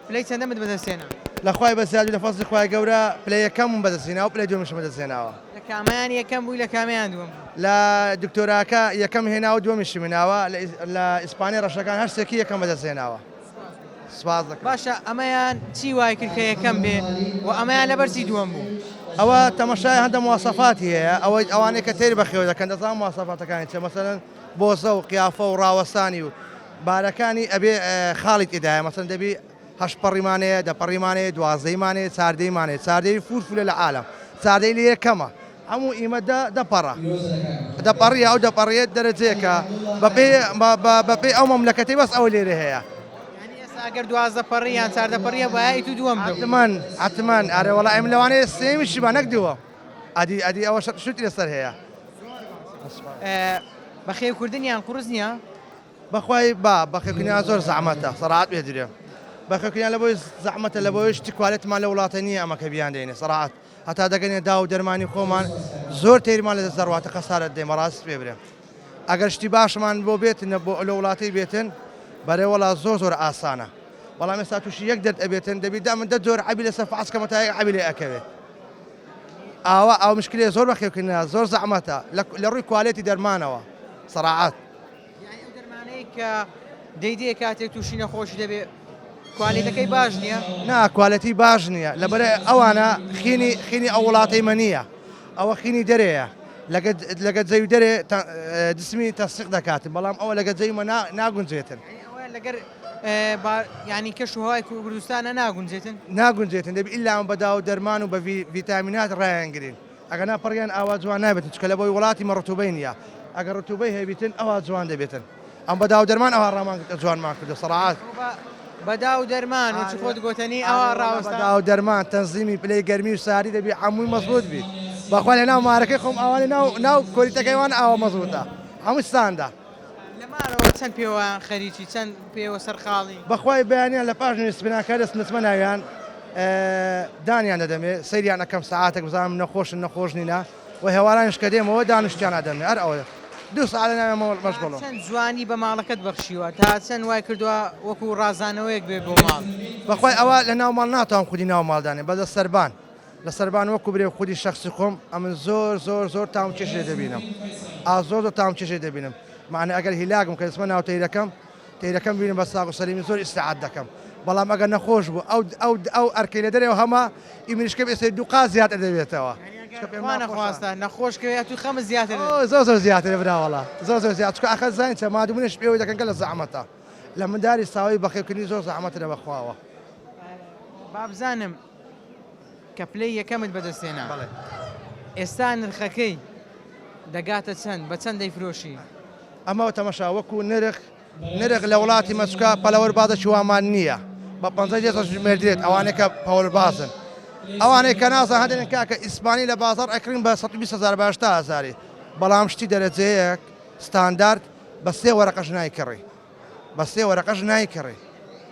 پلەی چەندەمت بەدەست هێنا؟ لە خوای بەزیاد و لە فەزڵی خوای گەورە پلەی یەکەمم بەدەست هێنا و پلەی دووەمیشم بەدەست هێناوە. لە کامەیان یەکەم بووی لە کامەیان دووەم بووی؟ لە دکتۆراکە یەکەم هێنا و دووەمیشم هێناوە، لە ئیسپانی ڕەشەکان هەر سێکی یەکەم بەدەست هێناوە. سپاس دەکەم. باشە ئەمەیان چی وای کرد کە یەکەم بێ و ئەمەیان لەبەر چی دووەم بوو؟ ئەوە تەمەشای هەندە مواسەفاتی هەیە ئەوەی ئەوانەی کە تەیر بەخێو دەکەن دەزانن مواسەفاتەکانی چیە مەسەلەن بۆزە و قیافە و ڕاوەستانی و بارەکانی ئەبێ خاڵی تێدایە مەسەلەن دەبی هەشت پەڕیمان هەیە دە پەڕیمان هەیە دوازدەیمان هەیە چاردەیمان هەیە چاردەی فور فولە لە عالەم چاردەی لێ کەمە هەموو ئیمە دە دە پەڕە دە پەڕیە ئەو دە پەڕیە دەرەجەیەکە بەپێی بەپێی ئەو مەملەکەتەی بەس ئەوە لێرە هەیە. یانی ئێستا ئەگەر 12 پەڕی یان چاردە پەڕیە بایە ئیتو دووەم دەبوو. حەتمەن حەتمەن ئەرێ وەڵا ئێمە لەوانەیە سێیەمیشی با نەک دووەم ئەدی ئەدی ئەوە شت لەسەر هەیە. بەخێوکردنیان قورس نییە؟ بەخوای با بەخێوکردنیان زۆر زەحمەتە سەراحەت پێ درێم بەخێوکردنیان لەبۆی زەحمەتە لەبۆی شتی کوالێتمان لە وڵاتە نییە ئەمە کە بیان دێنێ سەراحەت هەتا دەگەنێ داو و دەرمانی خۆمان زۆر تەیرمان لەدەست دەڕواتە خەسارەت دێن بەڕاست پێ برێم ئەگەر شتی باشمان بۆ بێتن بۆ لە وڵاتەی بێتن بەرێ وەڵا زۆر زۆر ئاسانە بەڵام ئێستا تووشی یەک دەرد ئەبێتن دەبی دا من دە جۆر عەبی لەسەر فەحس کەمە تا یەک عەبی لێ ئەکەوێت ئاوا ئاو مشکلەیە زۆر بەخێوکردنە زۆر زەحمەتە لە ڕووی کوالێتی دەرمانەوە سەراعەت یانی ئەو دەرمانەی کە دەیدێ کاتێک تووشی نەخۆشی دەبێ کوالێتەکەی باش نییە؟ نا کوالێتی باش نییە لەبەر ئەوانە خینی خینی ئەو وڵاتەی مە نییە ئەوە خینی دەرێیە لەگە جەوی دەرێ جسمی تەسیق دەکاتن بەڵام ئەوە لەگە جەوی مە ناگونجێتن لەگەر ینی کەش و هەوای کوردستانە ناگونجێتن ناگونجێتن دەبی ئیلا بەدا و دەرمان و بە ڤیتامینات ڕایانگرین ئەگەنا پەڕیان ئاوا جوان نابێتن چونکە لەبەوەی وڵاتی مە ڕتوبەی نیە ئەگەر ڕتوبەی هەبیتن ئەوا جوان دەبێتن ئەم بە داو دەرمان ئەوا ڕامان گرتە جوانمان کردو سەڕاعات. بە داو دەرمان وەچ خۆت گۆتەنی ئەوا ڕاوەستا. بە داو دەرمان تەنزیمی پلەی گەرمی و ساری دەبی عەمووی مەزبوت بی بەخوا لە ناو مارەکەی خۆم ئاوا لە ناو ناو کۆریتەکەی وان ئاوا مەزبوتە هەموو ستاندە. لە مارەوە چەند پێوە خەریکی چەند پێوە سەرقاڵی؟ بەخوای بەیانیان لە پاش نوێژ سپێناکە دەچم دەچمە ناویان دانیان دەدەمێ سەیریان ئەکەم سەعاتێک بزانم نەخۆشن نەخۆش نینە و هێوارانیش کە دێمەوە دانیشتیان ئەدەمێ هەر ئەوە دوو سەعات لە ناویان مەشغوڵم. تا چەند جوانی بە ماڵەکەت بەخشیوە؟ تا چەند وای کردووە وەکو ڕازانەوەیەک بێ بۆ ماڵ؟ بەخوای ئەوە لە ناو ماڵ ناتوانم خودی ناو ماڵ دانێم بەس لە سەربان لە سەربان وەکو برێ خودی شەخسی خۆم ئەمن زۆر زۆر زۆر تام چێژ لێ دەبینم ئا زۆر زۆر تام چێژ لێ دەبینم مەعنی ئەگەر هیلاکم کە دەچمە ناو تەیرەکەم تەیرەکەم ببینم بە ساغ و سەلیمی زۆر ئیستیعاد دەکەم. بەڵام ئەگەر نەخۆش بوو ئەو ئەو ئەو ئەرکەی لە دەرەوە هەمە ئی مریشکەم ئێستا دوو قات زیاتر دەبێتەوە. چونکە پێم خوا ناخۆشە. نەخواستە نەخۆش کەوێ ئەتوو خەمت زیاتر دەبێ. ئۆ زۆر زۆر زیاترە برا وەڵا زۆر زۆر زیاتر چونکە ئاخر زانی چە مادوو منیش پێوەی دەکەن گەلە زەحمەتە لە منداری ساوایی بەخێوکردنی زۆر زەحمەترە بەخواوە. با بزانم کە پلەی یەکەمت بەدەست هێنا بەڵێ. ئێستا نرخەکەی دەگاتە چەند بە چەند دەیفرۆشی؟ ئەمە تەمەشا وەکو نرخ نرخ لە وڵاتی مەسکا پەلەوەر بازێکی وامان نییە بە 50 لێرە ژمێردرێت ئەوانەی کە پەوەربازن ئەوانەی کە نازان هەندێک کاکە ئیسپانی لە بازاڕ ئەکڕین بە 120 هەزار بە 80 هەزاری بەڵام شتی دەرەجەیەک ستاندارد بە سێ وەرەقەش نایکڕی بە سێ وەرەقەش نایکڕی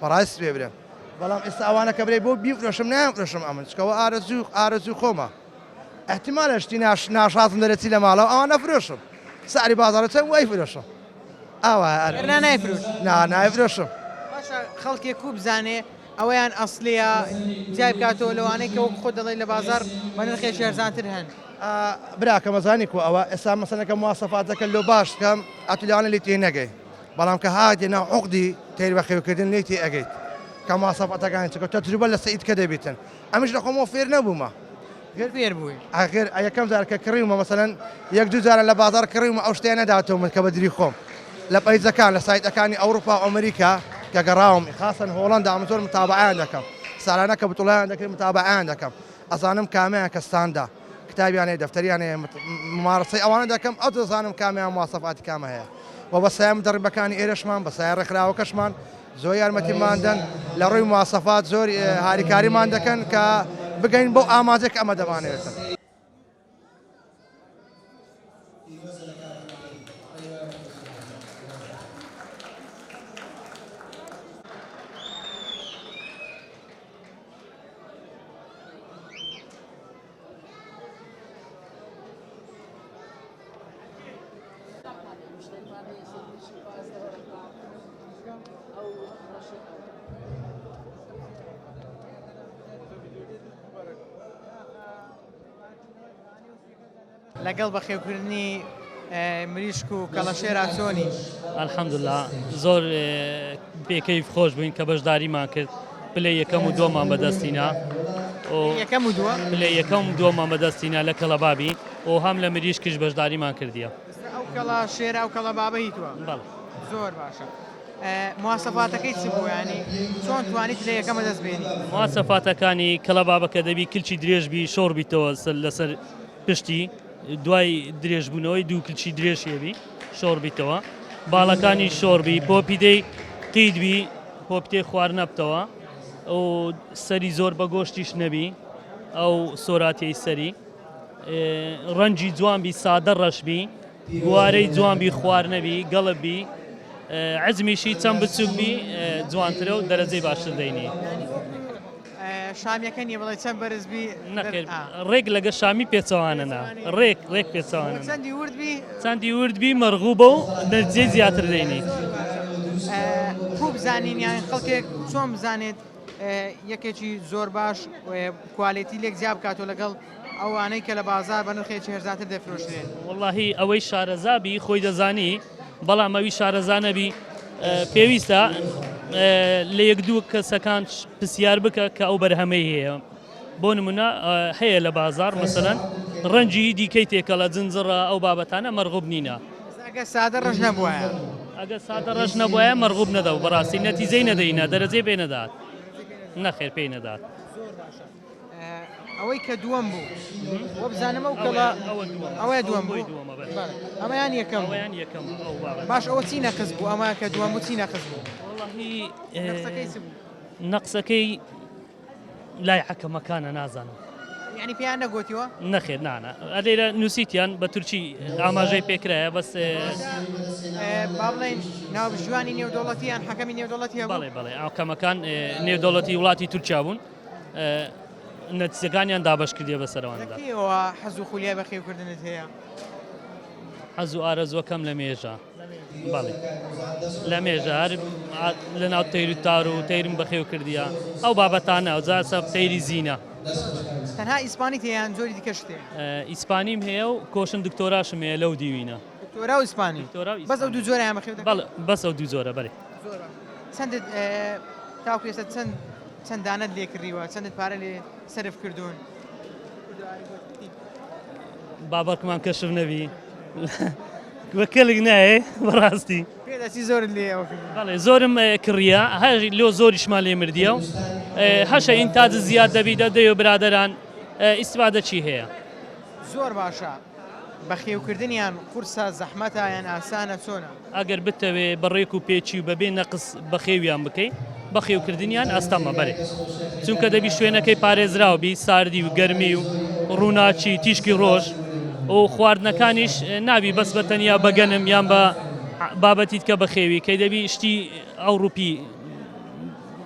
بەڕاست پێ برێم بەڵام ئێستا ئەوانە کە برێ بۆ بیفرۆشم نایان فرۆشم ئەمن چکەوە ئارەزوو ئارەزوو خۆمە احتمالە شتی ناش ناشازم دەرەچی لە ماڵەوە ئەوان نەفرۆشم سعری بازاڕە چەند وای فرۆشم ئاوایە ئەرێ. نا نایفرۆشی؟ نا نایفرۆشم. باشە خەڵکێک کو بزانێ ئەوەیان ئەسڵیە جیای بکاتەوە لەوانەی کە وەک خۆت دەڵێی لە بازاڕ بە نرخێکی هەرزانتر هەن؟ براکەم ئەزانی کو ئەوە ئێستا مەسەلەن کە مواسەفاتەکە لۆ باش کەم ئەتو لەوانە لێی تێ نەگەی بەڵام کە هاتیە ناو عوقدی تەیر بەخێوکردن لێی تێ ئەگەیت کە مواسەفاتەکانی چکە تەجروبە لە سەید کە دەبیتن ئەمش لە خۆمەوە فێر نەبوومە. گەر فێر بووی. ئاخر یەکەم جار کە کڕیومە مەسەلەن یەک دوو جارە لە بازاڕ کڕیومە ئەو شتەیان نەداتەوە من کە بە دری خۆم لە پەیجەکان لە سایتەکانی ئەوروپا و ئەمریکا کە گەڕاوم خاسەن هۆڵەندا من زۆر متابعەیان دەکەم سالانە کە بتوڵیان دەکرد متابعەیان دەکەم ئەزانم کامیان کە ستاندا کتابیان هەیە دەفتەریان هەیە ممارەسەی ئەوانە دەکەم ئەو دەزانم کامیان مواسەفاتی کامە هەیە و بە سایە مدەڕیبەکانی ئێرەشمان بە سایە ڕێکخراوەکەشمان زۆر یارمەتیمان دەن لە ڕووی مواسەفات زۆر هاریکاریمان دەکەن کە بگەین بەو ئامانجە کە ئەمە دەمانەوێتن. لەگەڵ بەخێوکردنی مریشک و کەڵەشێرا چۆنی؟ الحمدللە زۆر پێکەیف خۆش بووین کە بەشداریمان کرد پلەی یەکەم و دووەمان بەدەستینا یەکەم و دووە پلەی یەکەم و دووەمان بەدەستینا لە کەڵەبابی و هەم لە مریشکیش بەشداریمان کردیە. ئەو کەڵە شێرە ئەو کەڵە بابە هی تۆ؟ بەڵێ. زۆر باشە مواسەفاتەکەی چ بوو ینی چۆن توانیت لە یەکەمە دەست بێنی؟ مواسەفاتەکانی کەڵە بابەکە دەبی کلکی درێژ بی شۆڕ بیتەوە لەسەر پشتی دوای درێژبوونەوەی دوو کلکی درێژ هێبی شۆڕ بیتەوە باڵەکانی شۆڕ بی پۆپیدەی قیت بی پۆپتەی خوار نەبتەوە و سەری زۆر بە گۆشتیش نەبی ئەو سۆراتیەی سەری ڕەنگی جوان بی سادە ڕەش بی گوارەی جوان بی خوار نەبی گەڵب بی عزمیشی چەند بچوک بی جوانترە و دەرەجەی باشتر دەینی. شامیەکە نیە بڵێ چەند بەرز بی نەخێر ڕێک لەگە شامی پێچەوانە نا ڕێک ڕێک پێچەوانە چەندی ورد بی چەندی ورد بی مەرغوبە و دەرجەی زیاتر دەینی. کو بزانین یان خەڵکێک چۆن بزانێت یەکێکی زۆر باش کوالێتی لێک جیا بکاتەوە لەگەڵ ئەوانەی کە لە بازار بە نرخێکی هەرزانتر دەفرۆشرێن. وەڵاهی ئەوەی شارەزا بی خۆی دەزانی بەڵام ئەوی شارەزا نەبی پێویستە لە یەک دوو کەسەکان پرسیار بکە کە ئەو بەرهەمەی هەیە بۆ نمونە هەیە لە بازار مەسەلەن ڕەنجی دیکەی تێکەڵە جنجڕە ئەو بابەتانە مەرغوب نینە. ئەگەر سادە ڕەش نەبوایە. ئەگەر سادە ڕەش نەبوایە مەرغوب نەدەبوو بەڕاستی نەتیجەی نەدەینا دەرەجەی پێ نەدات نەخێر پێی نەدات. زۆر باشە ئەوەی کە دووەم بوو وەبزانم ئەو کەڵە ئەوەیە دووەم بوو ئەمەیان یەکەم ئەویان یەکەم باش ئەوە چی نەقس بوو ئەمە کە دووەم بوو چی نەقس بوو نەقسەکەی چ بوو نەقسەکەی لای حەکەمەکانە نازانم. یعنی پێیان نەگۆتیوە؟ نەخێر نانا ئەلێرە نووسیتیان بە تورکی ئاماژەی پێکرایە بەس با بڵێین ناوبژیوانی نێودەوڵەتی یان حەکەمی نێودەوڵەتی هەبوو؟ بەڵێ بەڵێ حەکەمەکان نێودەوڵەتی وڵاتی تورکیا بوون نەتیجەکانیان دابەش کردیە بەسەرەواندا. لە کەیەوە حەز و خولیای بەخێوکردنت هەیە؟ حەز و ئارەزووەکەم لە مێژە. بەڵێ لە مێژە هەر لە ناو تەیر و تار و تەیرم بەخێو کردیە ئەو بابەتانە ئەو جا سەب تەیری زینە. تەنها ئیسپانیت هەیە یان جۆری دیکەشت هەیە؟ ئیسپانیم هەیە و کۆشن دکتۆراشم هەیە لەو دیوینە. دکتۆرا و ئیسپانی؟ دکتۆرا و بەس ئەو دوو جۆرەیان بەخێو دەکەی؟ بەڵێ بەس ئەو دوو جۆرە بەرێ. زۆر باشە چەندت. تاوەکو ئێستا چەند چەند دانەت لێ کڕیوە چەندت پارە لێ سەرف کردوون؟ بابەکمان کەشف نەبی بە کەلک نایێ بەڕاستی پێدەچی زۆرت لێ ئەوە کردوون. بەڵێ زۆرم کڕیە هەر لۆ زۆریشمان لێ مردیە و هەشە ئینتاج زیاد دەبی دەدەی و برادەران ئیستفادە چی هەیە. زۆر باشە بەخێوکردنیان قورسە زەحمەتە یان ئاسانە چۆنە؟ ئەگەر بتەوێ بە ڕێک و پێکی و بەبێ نەقس بەخێویان بکەی بەخێوکردنیان ئەستەمە بەرێ چونکە دەبی شوێنەکەی پارێزراو بی ساردی و گەرمی و ڕووناکی تیشکی ڕۆژ و خواردنەکانیش نابی بەس بە تەنیا بە گەنم یان بە بابەتیت کە بەخێوی کەی دەبی شتی ئەوڕوپی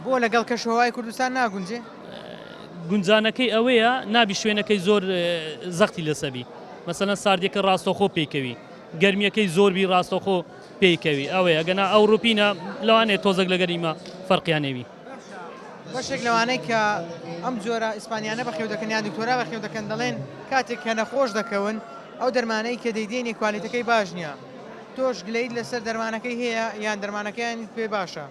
بۆ لەگەڵ کەشوهەوای کوردستان ناگونجێ؟ گونجانەکەی ئەوەیە نابی شوێنەکەی زۆر زەختی لەسەبی مەسەلەن ساردیەکە ڕاستەوخۆ پێیکەوی گەرمیەکەی زۆر بی ڕاستەوخۆ پێیکەوی ئەوەیە ئەگەنا ئەوڕوپینە لەوانەیە تۆزێک لەگەر ئیمە فەرقیان نەبی. بەشێک لەوانەی کە ئەم جۆرە ئیسپانیانە بەخێو دەکەن یان دکتۆرا بەخێو دەکەن دەڵێن کاتێک کە نەخۆش دەکەون ئەو دەرمانەی کە دەیدێنی کوالیتەکەی باش نییە تۆش گلەیت لەسەر دەرمانەکەی هەیە یان دەرمانەکەیانت پێ باشە؟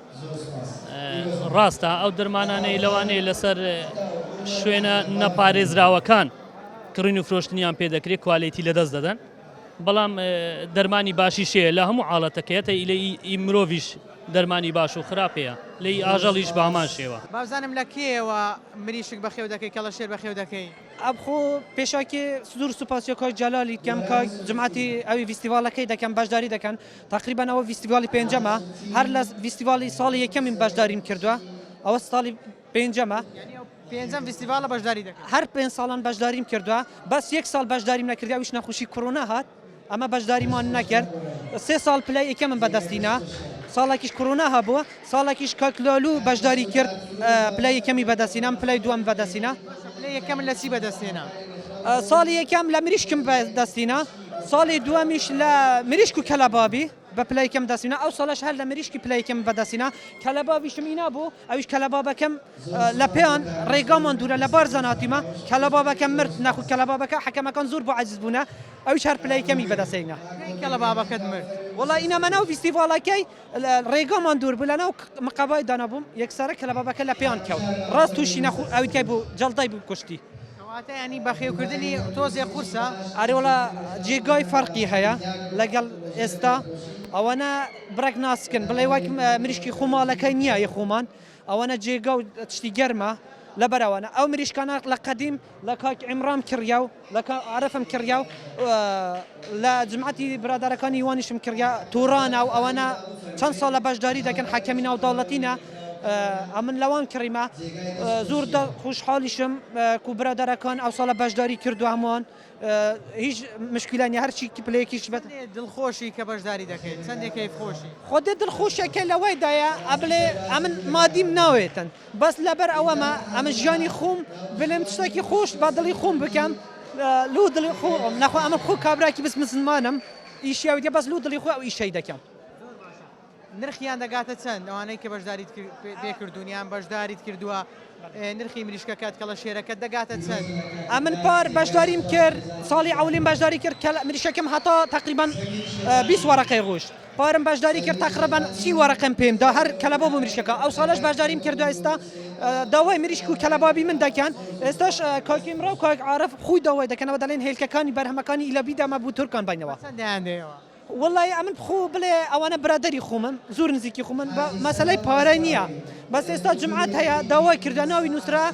ڕاستە ئەو دەرمانانەی لەوانەیە لەسەر شوێنە نەپارێزراوەکان کڕین و فرۆشتنیان پێ دەکرێت کوالێتی لەدەست دەدەن بەڵام دەرمانی باشیش هەیە لە هەموو حاڵەتەکەیەتە ئی مرۆڤیش دەرمانی باش و خراپ هەیە لە ئی ئاژەڵیش بە هەمان شێوە. بابزانم لە کێیەوە مریشک بەخێو دەکەی کەڵەشێر بەخێو دەکەی؟ ئەبخۆ پێشاکی زۆر سوپاسیە کاک جەلالی کەم کاک جمعەتی ئەوی ڤیستیڤاڵەکەی دەکەم بەشداری دەکەن تقریبا ئەوە ڤیستیڤاڵی پێنجەمە هەر لە ڤیستیڤاڵی ساڵی یەکەمین بەشداریم کردووە ئەوە ساڵی پێنجەمە. یانی ئەو پێنجەم ڤیستیڤاڵە بەشداری دەکەی؟ هەر پێنج ساڵان بەشداریم کردووە بەس یەک ساڵ بەشداریم نەکردی ئەویش نەخۆشی کۆرۆنا هات ئەمە بەشداریمان نەکرد سێ ساڵ پلەی یەکەمم بەدەستینا ساڵێکیش کۆرۆنا هەبوو ساڵێکیش کاک لالو بەشداری کرد پلەی یەکەمی بەدەستینا من پلەی دووەم بەدەستینا. باشە پلەی یەکەمت لە چی بەدەستهێنا؟ ساڵی یەکەم لە مریشکم بەدەستینا ساڵی دووەمیش لە مریشک و کەلەبابی بە پلەی یەکەم دەستینا ئەو ساڵەش هەر لە مریشکی پلەی یەکەم بەدەستینا کەلەبابیشم ئینا بوو ئەویش کەلەبابەکەم لە پێیان ڕێگامان دوورە لە بارزان هاتیمە کەلەبابەکەم مرد نەخو کەلەبابەکە حەکەمەکان زۆر بۆ عەجز بوونە ئەویش هەر پلەی کەمی بەدەستهێنا. کەی کەلەبابەکەت مرد؟ وەڵا ئینا مەناو ڤیستیڤاڵەکەی ڕێگامان دوور بوو لەناو مقەبای دانابووم یەکسەرە کەلەبابەکە لە پێیان کەوت ڕاست تووشی نەخو ئەویکەی بوو جەڵدەی بوو کوشتی. کەواتە یانی بەخێوکردنی تۆزێ قورسە؟ ئەرێ وەڵا جێگای فەرقی هەیە لەگەڵ ئێستا ئەوەنە بڕێک ناسکن بڵێ وەک مریشکی خۆ ماڵەکەی نییە ی خۆمان ئەوەنە جێگا و تشتی گەرمە لەبەر ئەوانە ئەو مریشکانە لە قەدیم لە کاک عیمرام کڕیا و لە کاک عارفم کڕیا و لە جمعەتی برادەرەکانی وانیشم کڕیا تۆرانە و ئەوانە چەند ساڵە بەشداری دەکەن حەکەمی ناودەوڵەتینە ئەمن لەوان کڕیمە زۆر خۆشحاڵیشم کو برادەرەکان ئەو ساڵە بەشداری کردو هەمووان هیچ مشکلە نیە هەرچی پلەیەکیش بە دڵخۆشی کە بەشداری دەکەیت چەندێک کەیف خۆشی؟ خۆ دێ دڵخۆشەکە لەوەیدایە ئەبلێ ئەمن مادیم ناوێتن بەس لەبەر ئەوەمە ئەمن ژیانی خۆم بلێم تشتێکی خۆش بە دڵی خۆم بکەم لۆ دڵی خۆم نەخۆ ئەمن خۆ کابراکی بس مسلمانم ئیشی ئەویدە بەس لۆ دڵی خۆ ئەو ئیشەی دەکەم. نرخیان دەگاتە چەند ئەوانەی کە بەشداریت پێ کردوون یان بەشداریت کردووە نرخی مریشکەکەت کەڵە شێرەکەت دەگاتە چەند؟ ئەمن پار بەشداریم کرد ساڵی عەولیم بەشداری کرد کە مریشکەکەم هەتا تەقریبەن 20 وەرەقەی ڕۆشت پارم بەشداری کرد تەقریبەن 30 وەرەقەم پێم دا هەر کەلەباب و مریشکەکە ئەو ساڵەش بەشداریم کردو ئێستا داوای مریشک و کەلەبابی من دەکەن ئێستاش کاک ئیمرا و کاک عارف خۆی داوای دەکەنەوە دەڵێن هێلکەکانی بەرهەمەکانی ئیلا بیدەمە بۆ تورکان بینەوە. چەندیان دەیەوە؟ وەڵایی ئەمن خۆ بڵێ ئەوانە برادەری خۆمن زۆر نزیکی خۆمن بە مەسەلەی پارە نییە بەس ئێستا جمعەت هەیە داوای کردە ناوی نووسرا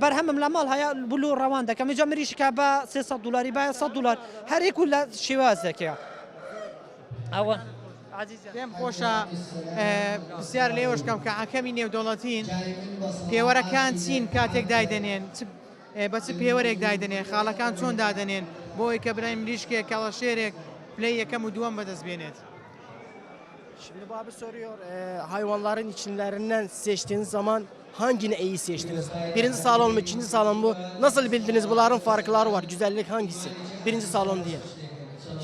بەرهەمم لە ماڵ هەیە بلو ڕەوان دەکەم ئینجا مریشکە بە 300 دلاری بە 100 دلار هەرێک و لە شێوازێکەیە ئەوە پێم خۆشە پرسیار لێوەش کەم کە حەکەمی نێودەوڵەتین پێوەرەکان چین کاتێک دایدەنێن چ بە چ پێوەرێک دایدەنێن، خاڵەکان چۆن دادەنێن بۆ ئەوەی کە برای مریشکێک، کەڵەشێرێک پلەی یەکەم و دووەم بەدەست بێنێت؟ Şimdi bu abi soruyor e, hayvanların içlerinden seçtiğiniz zaman hangini iyi seçtiniz? Birinci salon mu, ikinci salon mu? Nasıl bildiniz bunların farkları var? Güzellik hangisi? Birinci salon diye.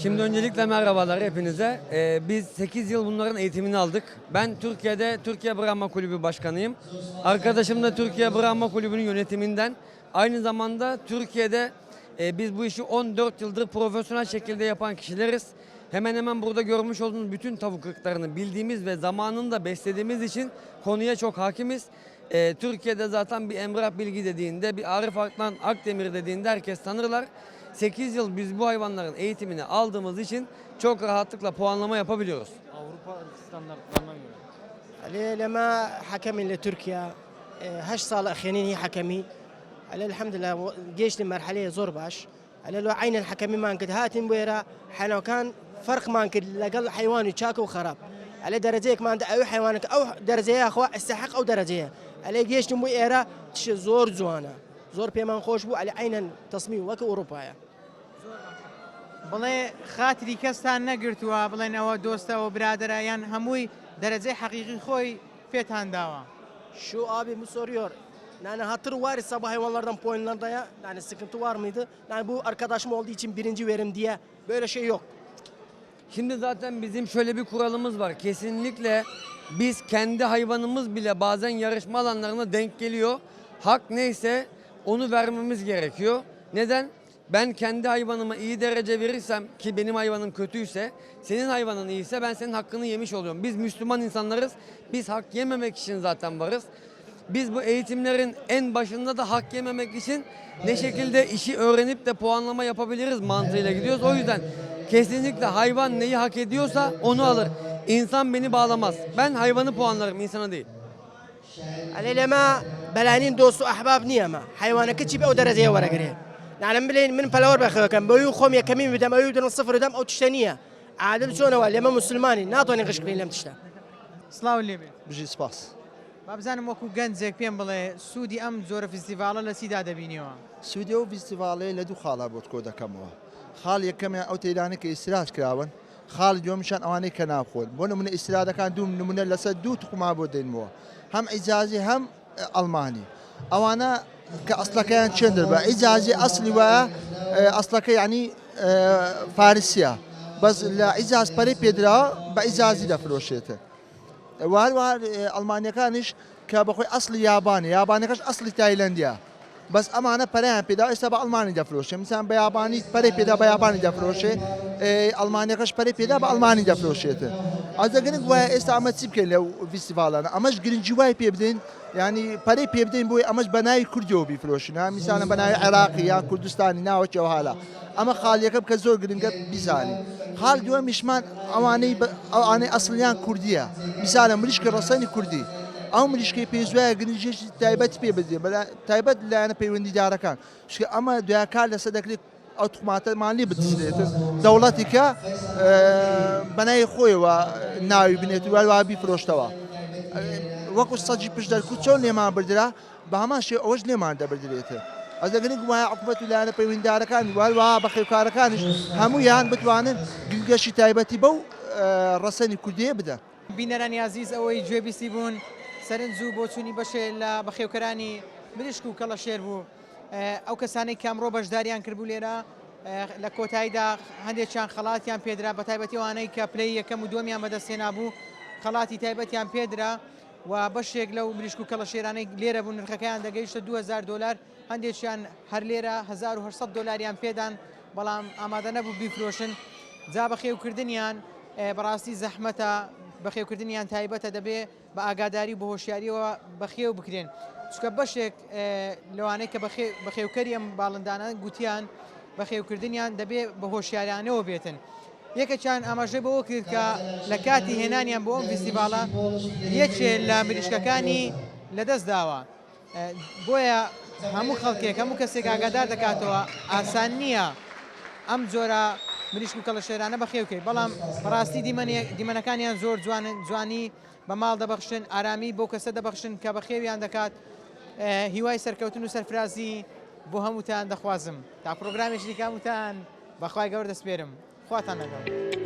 Şimdi öncelikle merhabalar hepinize. Ee, biz 8 yıl bunların eğitimini aldık. Ben Türkiye'de Türkiye Brahma Kulübü Başkanıyım. Arkadaşım da Türkiye Brahma Kulübü'nün yönetiminden. Aynı zamanda Türkiye'de e, biz bu işi 14 yıldır profesyonel şekilde yapan kişileriz. Hemen hemen burada görmüş olduğunuz bütün tavuk ırklarını bildiğimiz ve zamanında beslediğimiz için konuya çok hakimiz. Ee, Türkiye'de zaten bir Emrah Bilgi dediğinde, bir Arif Akman Akdemir dediğinde herkes tanırlar. 8 yıl biz bu hayvanların eğitimini aldığımız için çok rahatlıkla puanlama yapabiliyoruz. Avrupa standartlarına göre. علي لما حكمي لتركيا هش سال اخيانين هي حكمي على الحمد لله جيش لمرحلة زور باش على لو عين الحكمي ما انكد هاتن بويرا حنا كان فرق ما انكد لقل حيواني تشاك وخراب على درجة ما عند أو حيوانك أو درجة يا أخوة استحق أو درجة على جيش نمو إيرا تش زور زوانا زور بيمان خوش بو على عين تصميم وك أوروبا بڵێ خاتری کەستان نەگرتووە بڵێن ئەوە دۆستە ئەوە برادەرە یان هەمووی دەرەجەی حەقیقی خۆی پێتان داوە. Şu abimi soruyor. Yani hatır var ise bu hayvanlardan puanlarda ya yani sıkıntı var mıydı? Yani bu arkadaşım olduğu için birinci verim diye böyle şey yok. Şimdi zaten bizim şöyle bir kuralımız var. Kesinlikle biz kendi hayvanımız bile bazen yarışma alanlarına denk geliyor. Hak neyse onu vermemiz gerekiyor. Neden? Ben kendi hayvanıma iyi derece verirsem ki benim hayvanım kötüyse, senin hayvanın iyiyse ben senin hakkını yemiş oluyorum. Biz Müslüman insanlarız. Biz hak yememek için zaten varız. Biz bu eğitimlerin en başında da hak yememek için ne şekilde işi öğrenip de puanlama yapabiliriz mantığıyla gidiyoruz. O yüzden kesinlikle hayvan neyi hak ediyorsa onu alır. İnsan beni bağlamaz. Ben hayvanı puanlarım, insana değil. علي لما بلانين دوست احباب نيما حيوانك تجيب او درجه ورا قريه نعلم بلين من بلاور بخيو كان بيو خوم يا كمين بدم ايو دون صفر دم او تشتنيه عادل شلون لما مسلماني ناطوني غش لم تشتا سڵاو لێ بێت. بژی سپاس. با بزانم وەکو گەنجێک پێم بڵێ سوودی ئەم جۆرە فیستیڤاڵە لە چیدا دەبینیەوە؟ سوودی ئەو فیستیڤاڵەیە لە دوو خاڵا بۆت کۆ دەکەمەوە. خاڵی یەکەمیان ئەو تەیرانەی کە ئیستراج کراون، خاڵی دووەمیشیان ئەوانەی کە ناخۆن. بۆ نموونە ئیسترادەکان دوو نموونە لەسەر دوو توخما بۆ دێنمەوە، هەم عیجازی هەم ئەڵمانی. ئەوانە کە ئەسڵەکەیان چێندر بە عیجازی ئەسڵی وایە ئەسڵەکە یعنی فارسیە بەس لە عیجاز پەرەی پێدراوە بە عیجازی دەفرۆشێتن. و هەروەها ئەڵمانیەکانیش کە بەخۆی ئەسڵی یابانی یابانەکەش ئەسڵی تایلەندیە بەس ئەمانە پەرەیان پێدا ئێستا بە ئەڵمانی دەفرۆشێ مثلەن بە یابانی پەرەی پێدا بە یابانی دەفرۆشێ ئەڵمانیەکەش پەرەی پێدا بە ئەڵمانی دەفرۆشێتن ئەزە گرنگ وایە ئێستا ئەمە چی بکەین لەو فیستیڤاڵانە ئەمەش گرنگی وای پێ بدەین ینی پەرەی پێ بدەین بۆی ئەمەش بە ناوی کوردیەوە بیفرۆشین ها میسانە بە ناوی عێراقی یان کوردستانی ناوەکی هالا ئەمە خاڵیەکەم کە زۆر گرنگە بیزانین خاڵ دووەمیشمان ئەوانەی ئەوانەی ئەسڵیان کوردیە میسالە مریشکی ڕەسەنی کوردی ئەو مریشکەی پێیزوایە گرنگیەکی تایبەتی پێ بدرێ بەلا تایبەت لایەنە پەیوەندیدارەکان چونکە ئەمە دویا کار لەسەر دەکرێت ئەو توخماتەمان لێ بدزرێتن دەوڵەتی کە بەناوی خۆیەوە ناوی بنێت و هەروەها بیفرۆشتەوە وەکو سەجی پشت دەرکو چۆن لێمان بردرا بە هەمان شێوە ئەوەش لێمان دەبردرێتن ئەزە گرنگ وایە حکومەت و لایەنە پەیوەندیدارەکان و هەروەها بەخێوکارەکانیش هەموویان بتوانن گرنگەشی تایبەتی بەو ڕەسەنی کوردیە بدەن. بینەرانی ئازیز ئەوەی گوێبیستی بوون سەرنج و بۆچوونی بەشێ لە بەخێوکەرانی مریشک و کەڵەشێر بوو. ئەو کەسانەی کە ئەمڕۆ بەشداریان کردبوو لێرە لە کۆتاییدا هەندێکیان خەڵاتیان پێدرا بە تایبەتی ئەوانەی کە پلەی یەکەم و دووەمیان بەدەستهێنابوو خەڵاتی تایبەتیان پێدرا و بەشێک لەو مریشک و کەڵەشێرانەی لێرە بوون نرخەکەیان دەگەیشتە 2000 دۆلار هەندێکیان هەر لێرە 1800 دۆلاریان پێدان بەڵام ئامادە نەبوو بیفرۆشن جا بەخێوکردنیان بەڕاستی زەحمەتە بەخێوکردنیان تایبەتە دەبێ بە ئاگاداری و بە هۆشیاریەوە بەخێو بکرێن چونکە بەشێک لەوانەی کە بەخێوکەری ئەم باڵندانە گوتیان بەخێوکردنیان دەبێ بە هۆشیارانەوە بێتن. یەکێکیان ئاماژەی بەوە کرد کە لە کاتی هێنانیان بۆ ئەم فیستیڤاڵە یەکێ لە مریشکەکانی لەدەست داوە بۆیە هەموو خەڵکێک هەموو کەسێک ئاگادار دەکاتەوە ئاسان نییە ئەم جۆرە مریشک و کەڵەشێرانە بەخێوکەی بەڵام بەڕاستی دیمەنەکانیان زۆر جوانن جوانی بە ماڵ دەبەخشن ئارامی بۆ کەسە دەبەخشن کە بەخێویان دەکات هیوای سەرکەوتن و سەرفرازی بۆ هەمووتان دەخوازم تا پرۆگرامێکی دیکە هەمووتان بەخوای گەورە دەسپێرم خواتان لەگەڵ.